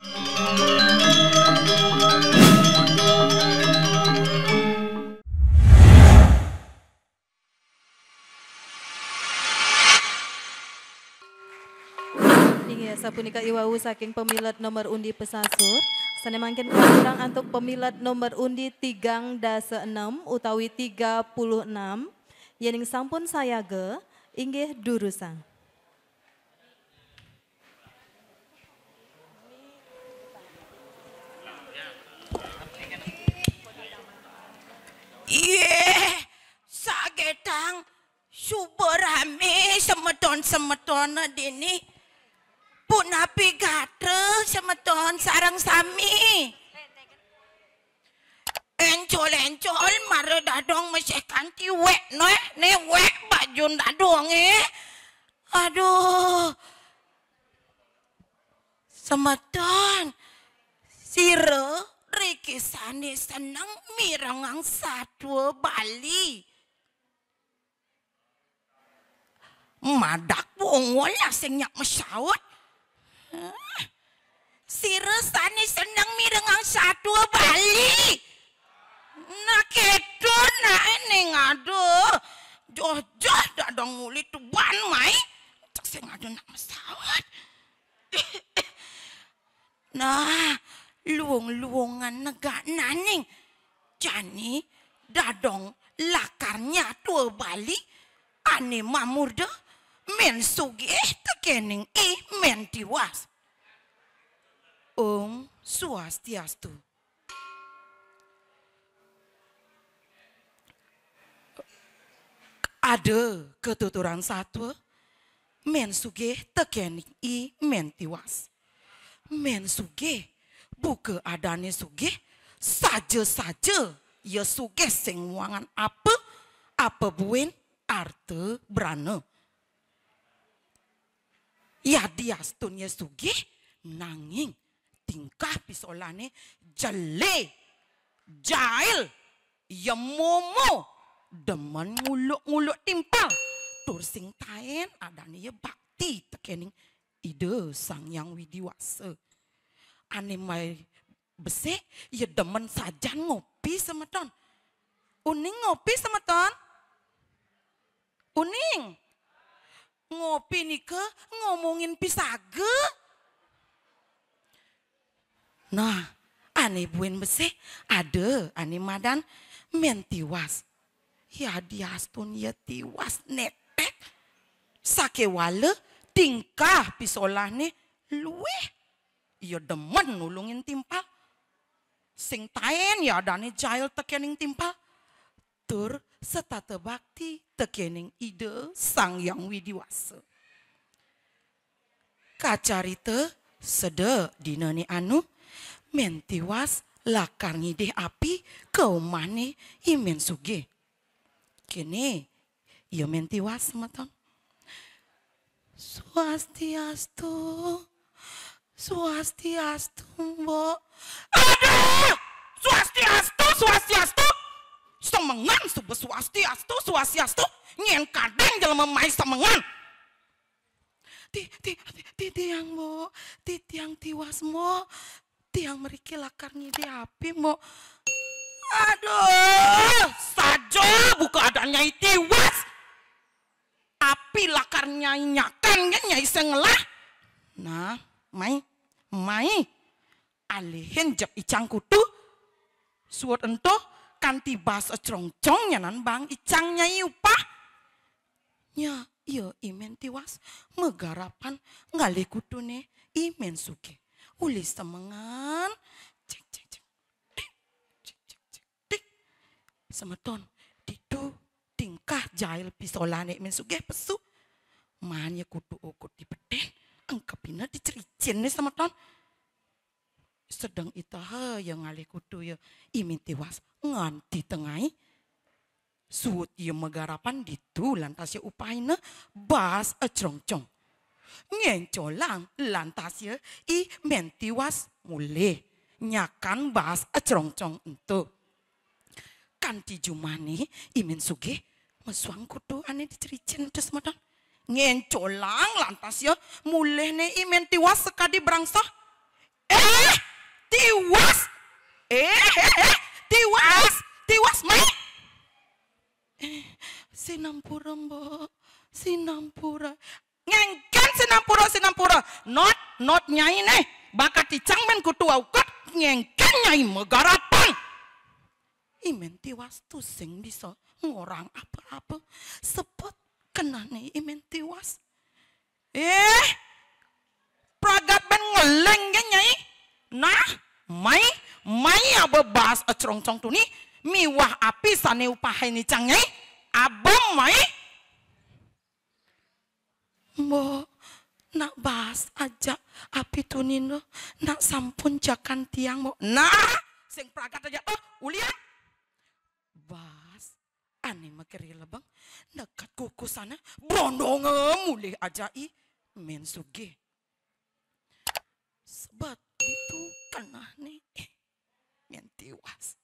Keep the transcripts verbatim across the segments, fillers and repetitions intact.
Inggih, sapunika i wau saking pamilet nomor undi pesasur. Sané mangkin katurang antuk pamilet nomor undi tigang dasa enam utawi tiga puluh enam. Yéning sampun sayaga, inggih durusang. Yéh, sagétang suba ramé semeton-semeton dini. Punapi gatra semeton sareng sami? Encol-encol mara dadong mesih kanti wék né, né wék bajun dadongé. Aduh. Semeton, sira riki sané seneng mirengang satua Bali. Madak wong-wong sing nyak masaut. Hah? Sira sané seneng mirengang satua Bali. Nah, kéto naé ning, aduh. Joh-joh dadong muli tuban mai. Cek sing ada nak masaut. Nah, luung-luungan negak naning. Jani dadong lakar nyatua Bali ané mamurda Mén Sugih tekéning I Mén Tiwas. Om Swastiastu. Ada katuturan satua, Mén Sugih tekéning I Mén Tiwas. Mén Sugih, buka adané sugih, saja-saja ya sugih sing wangan apa, apa buin arta brana. Yadiastun ya sugih, nanging tingkah pisolahné jelé, jail, ya momo, demen nguluk-nguluk timpal. Tur sing taén adané ya bakti tekéning Ida Sang Hyang Widi Wasa. Ané mai besik, ya demen sajan ngopi semeton. Uning ngopi semeton? Uning. Ngopi nika ngomongin pisaga. Nah, ané buin besik, ada ané madan Mén Tiwas. Yadiastun ya tiwas netek. Sakéwala tingkah pisolahné luih. Ya demen nulungin timpal. Sing taén ya adané jail tekéning timpal. Tur setata bakti tekéning Ida Sang Hyang Widi Wasa. Kacarita sedek dinané anu, Mén Tiwas lakar ngidih api ka umahné I Mén Sugih. Kéné, ya Mén Tiwas semeton. Swastiastu. Swastiastu, Mbok. Aduh! Swastiastu, swastiastu. Semengan suba swastiastu, swastiastu. Nyén kadén jelema mai semengan. Ti, ti, ti, tiang, Mbok. Ti, tiang tiwas, Mbok. Tiang mriki lakar ngidih api, Mbok. Aduh, saja buka adan Nyai tiwas. Api lakar Nyai nyakan, kan Nyai sing ngelah. Nah, mai, mai. Alihin jep icang kutu. Suud ento kanti baas acrongcong nyanan baang icang Nyai upah. Nya, iya I Mén Tiwas magarapan ngalih kutuné I Mén Sugih. Uli semengan, cik, cik, cik, tik, cik, cik, cik, tik. Semeton, ditu tingkah jail pisolahné I Mén Sugih pesu. Maan ya kutu ukut di bedén, engkepina di cericinné semeton. Sedeng itaha ya ngalih kutu ya I Mén Tiwas nganti tengai. Suud ya magarapan ditu lantas ya upahina baas acrongcong. Ngéncolang lantas ya I Mén Tiwas mulih nyakan baas acrongcong ento. Kanti jumahné I Mén Sugih mesuang kutu ané dicericin ento semeton. Ngéncolang lantas ya mulihné I Mén Tiwas sakadi brangsoh. Eh, Tiwas. Eh, eh, eh, Tiwas, Tiwas, Mai. Eh, sinampura, Mbok. Sinampura. Ngéngkén sinampura, sinampura. Not, not Nyai né. Bakat icang mén kutu aukut, ngéngkén Nyai magarapan. I Mén Tiwas tusing bisa ngorang apa-apa. Sebet kenehné I Mén Tiwas. Eh, pragat bén ngeling gén, Nyai. Nah, Mai, Mai aba baas acrongcong tuni, miwah api sané upahin icang, Nyai. Aba Mai. Mbok, nak baas aja api tunina, nak sampun jakan tiang, Mbok. Nah, sing pragat aja, oh, ulian. Baas ané makiré lebeng, neked kukusané, brondonga mulih aja I Mén Sugih. Sebet ditu kenehné Mén Tiwas.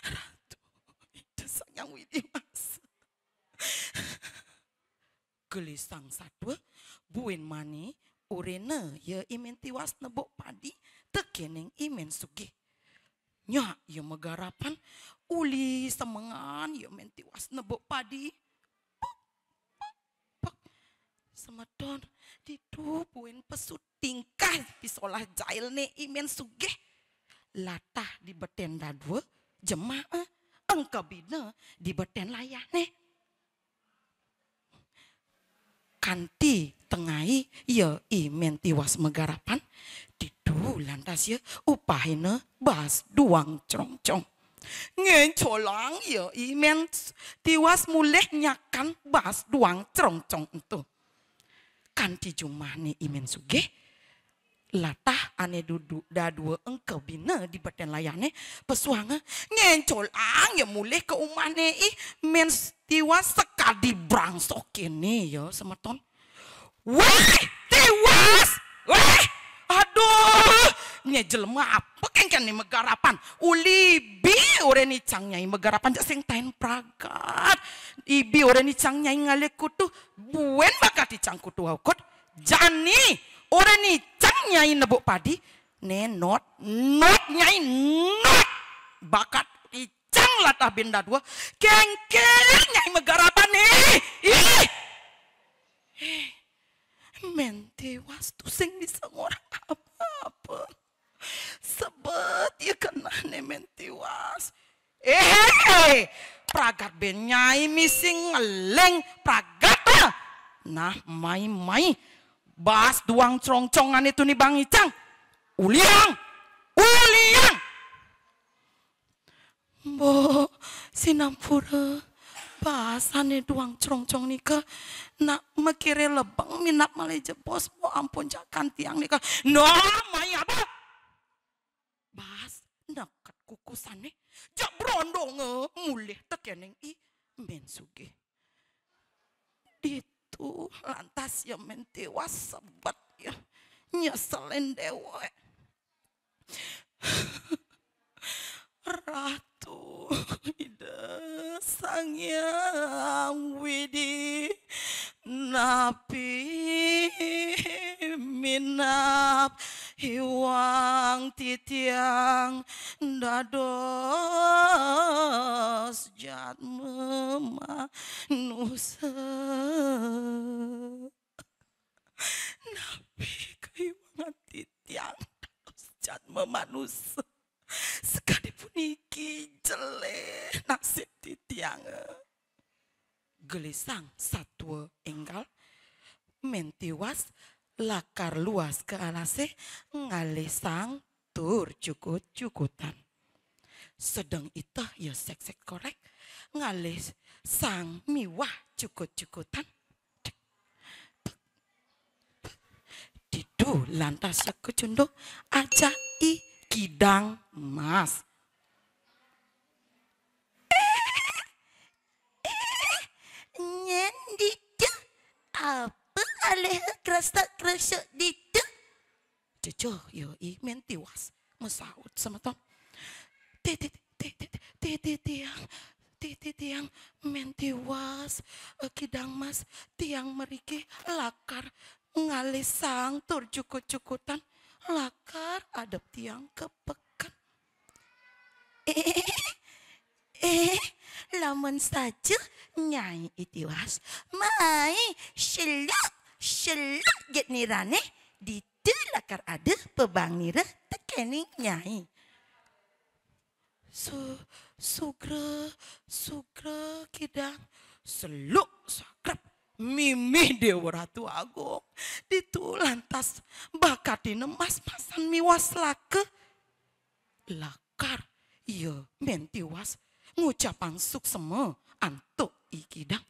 Ratu, Ida Sang Hyang Widhi Wasa. Gelisang satua, buin mani, uréna ya I Mén Tiwas nebuk padi, tekéning I Mén Sugih. Nyak ya magarapan, uli semengan ya Mén Tiwas nebuk padi. Pek, pek, pek. Semeton, ditu buin pesu tingkah pisolah jailné I Mén Sugih. Latah di betén dadua, jemah, eh, engkebina di betén layahné. Kanti tengai ya I Mén Tiwas magarapan, ditu lantas ya upahina baas duang crongcong. Ngéncolang ya I Mén Tiwas mulih nyakan baas duang crongcong ento. Kanti jumahné I Mén Sugih, latah ané dudu dadua engkebina di betén layahné, pesuanga ngéncolang ya mulih ka umahné I Mén Tiwas sakadi brangsoh kéné ya, semeton. Wéh, Tiwas! Wéh! Aduh, nyai jelema apa kéngkén né magarapan? Uli ibi orahina icang nyai magarapan, jak sing taén pragat. Ibi orahina icang nyai ngalih kutu, buin bakat icang kutu aukut. Jani, orahina icang nyai nebuk padi, né not, not nyai, not. Bakat icang latah buin dadua, kéngkén nyai magarapan, ih, ih. Eh, Mén Tiwas tusing bisa ngorang apa-apa. Sebet ya kenehné Mén Tiwas. Eh, pragat bén nyai misi ngeling pragat, ah. Nah, Mai, Mai. Baas duang crongcongané tuni bang icang. Uliang. Uliang. Mbok, sinampura. Baasané duang crongcong nika, nak makiré lebeng minab malih jebos, Mbok, ampun jakan tiang nika. Nah, Mai aba. Baas neked kukusané, jak brondonga mulih tekéning I Mén Sugih. Ditu lantas ya Mén Tiwas sebet ya, nyeselin déwék. Ratu, Ida Sang Hyang Widhi, napi minab iwang titiang dados jatma manusa. Napi kaiwangan titiang dados jatma manusa? Sakadi puniki jelé nasib titiang. Gelisang satua énggal, Mén Tiwas lakar luas ka alasé ngalih saang tur jukut-jukutan. Sedeng iteh ya sék-sék korék ngalih saang miwah jukut-jukutan. Ditu lantas ya kacunduk ajak I Kidang Mas. Nyén ditu? Apa alih kresek-kresek ditu? Jejer ya I Mén Tiwas masaut semeton. Ti-, ti-, ti-, ti-, ti-, ti-, tiang, ti-, ti-, tiang Mén Tiwas, eh, Kidang Mas, tiang mriki lakar ngalih saang tur jukut-jukutan. lakar adep tiang ka peken. Eh, eh, lamun saja Nyai I Tiwas, mai, seluk, seluk jit nirane, ditu lakar ada pabang nira tekening Nyai. Su-, sugra, sugra, Kidang. Seluk sagrep mimih Dewa Ratu Agung. Ditu lantas bakatina mas-masan miwas laka. Lakar iya Men Tiwas ngucapang suksema antuk I Kidang.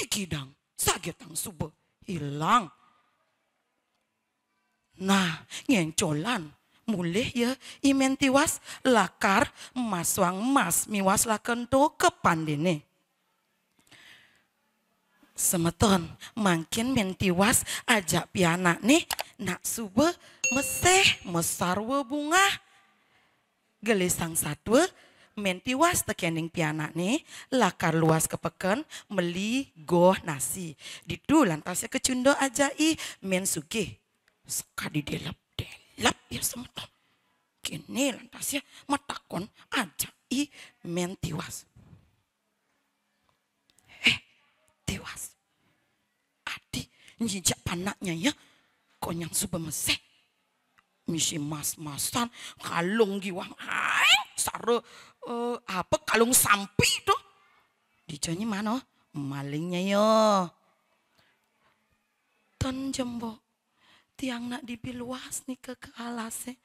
I Kidang sagetang suba ilang. Nah, ngencolan mulih ya I Men Tiwas lakar masuang mas miwas laka ento ka pandene. Semeton, mangkin Men Tiwas ajak pianakne nak suba meseh masarwa bungah. Gelisang satua, Men Tiwas tekening pianakne lakar luas ka peken meli goh nasi. Ditu lantas ya kacunduk ajak I Men Sugih. Sekadi delep-delep ya semeton. Kene lantas ya matakon ajak I Men Tiwas. Eh, Tiwas. Adi, nyijak panaknya ya. Konyang suba meseh. Misi mas-masan, kalung giwang aeng, sara, eh, apa, kalung sampi to. Dija nyimana? Malingnya ya. Ten jembo. Tiang nak dibi luas nika ka alase.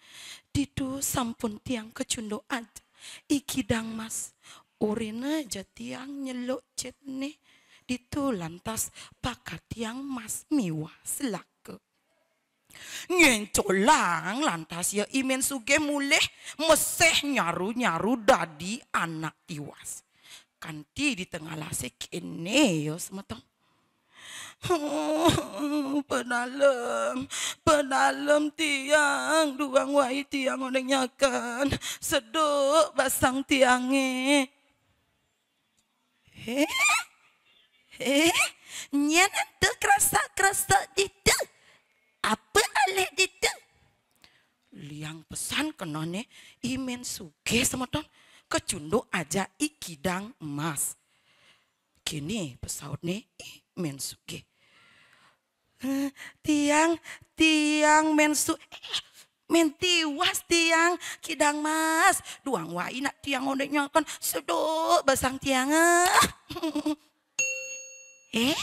Ditu sampun tiang kacunduk ajak I Kidang Mas. Orina ja tiang nyeluk jitne. Ditu lantas bakat tiang mas miwas laka. Ngencolang lantas ya I Men Sugih mulih meseh nyaru-nyaru dadi anak Tiwas. Kanti di tengah alase kene ya semeton. Pedalem, pedalem tiang, duang wai tiang oning nyakan, seduk basang tiange. Heh? Heh? Nyen ento kresek-kresek ditu? Apa alih ditu? Liang pesan kenane I Men Sugih semeton, kacunduk ajak I Kidang Mas. Kene pasautne I Men Sugih. "Eh, tiang, tiang Men Su-, eh, Men Tiwas tiang, Kidang Mas. Duang wai nak tiang onek nyakan seduk basang tiang, eh." Eh,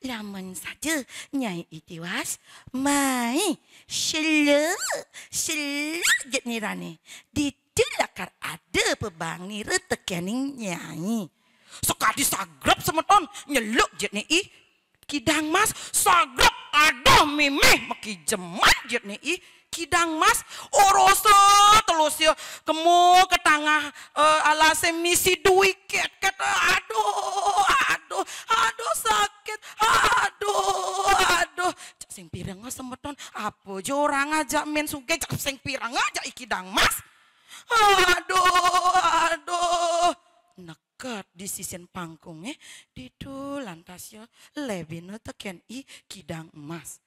lamun saja Nyai I Tiwas, mai, seluk, seluk jit nirane. Ditu lakar ada pabang nira tekening Nyai. Sakadi sagrep semeton nyeluk jitne I Kidang Mas, sagrep, aduh mimih makijeman jitne I Kidang Mas, orosa telus ya kemo ka tangah, eh, alase misi dui ket-ket. Aduh, aduh, aduh sakit. Aduh, aduh. Cak sing pirenga semeton, apa ja orang ajak Men Sugih, cak sing pirenga ajak I Kidang Mas. Aduh, aduh. Neket di sisin pangkunge, ditu lantas ya lebina teken I Kidang Mas.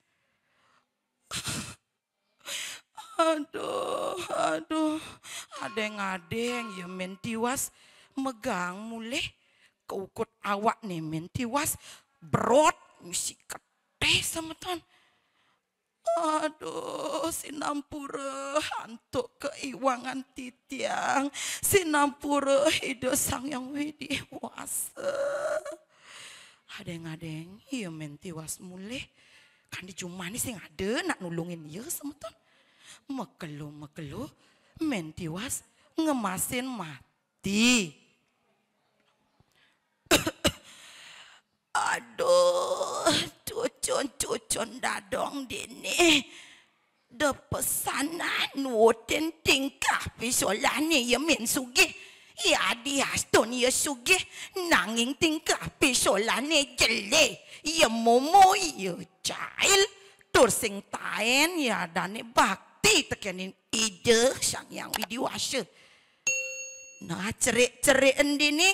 Aduh, aduh. Adeng-adeng ya Men Tiwas megang mulih, keukut awakne Men Tiwas berot misi keteh semeton. Aduh, sinampura antuk kaiwangan titiang, sinampura Ida Sang Hyang Widhi Wasa. Adeng-adeng ya Men Tiwas mulih, kan di jumahne sing ada nak nulungin ya semeton. Makelo-makelo Men Tiwas ngemasin mati. Aduh, cucun-cucun dadong dini. Da pesan nuutin tingkah pisolane ya Men Sugih. Ya diastun ya sugih, nanging tingkah pisolane jeleh. Ya momo ya jail, tur sing taen ya dane bakti tekenin Ida Sang Hyang Widhi Wasa. Nah, cerik-cerik endini,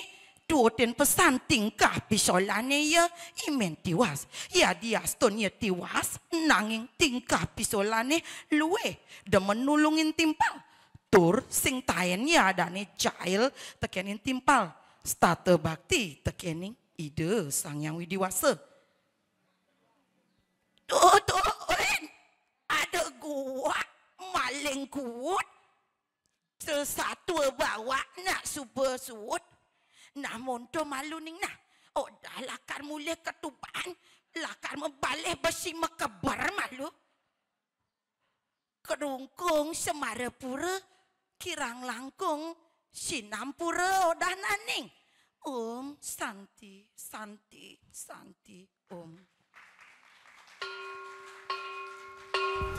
Duutin pesan tingkah pisolane ya, i men tiwas. Ya diastun ya tiwas, nanging tingkah pisolane luwih demen nulungin timpal. Tur sing taen ya adane jail tekening timpal. Setata bakti tekening Ida Sang Hyang Widi Wasa. Tuh, tuh, Ulin. Ada guak, maling kuut. Sesatua bawak nak suba suut. Nah, monto malu ning nah. Odah lakar mulih ketuban, lakar mabalih besi makeber malu. Kerungkung Semarapura, kirang langkung sinampura odah naning. Om Santi, Santi, Santi, Om.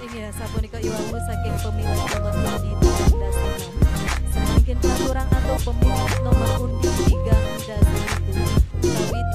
Inggih, sapunika iwau saking pemilet nomor undi tigang dasa enam. Samangkin paturan antuk pemilet nomor undi tigang dasa pitu. Kawit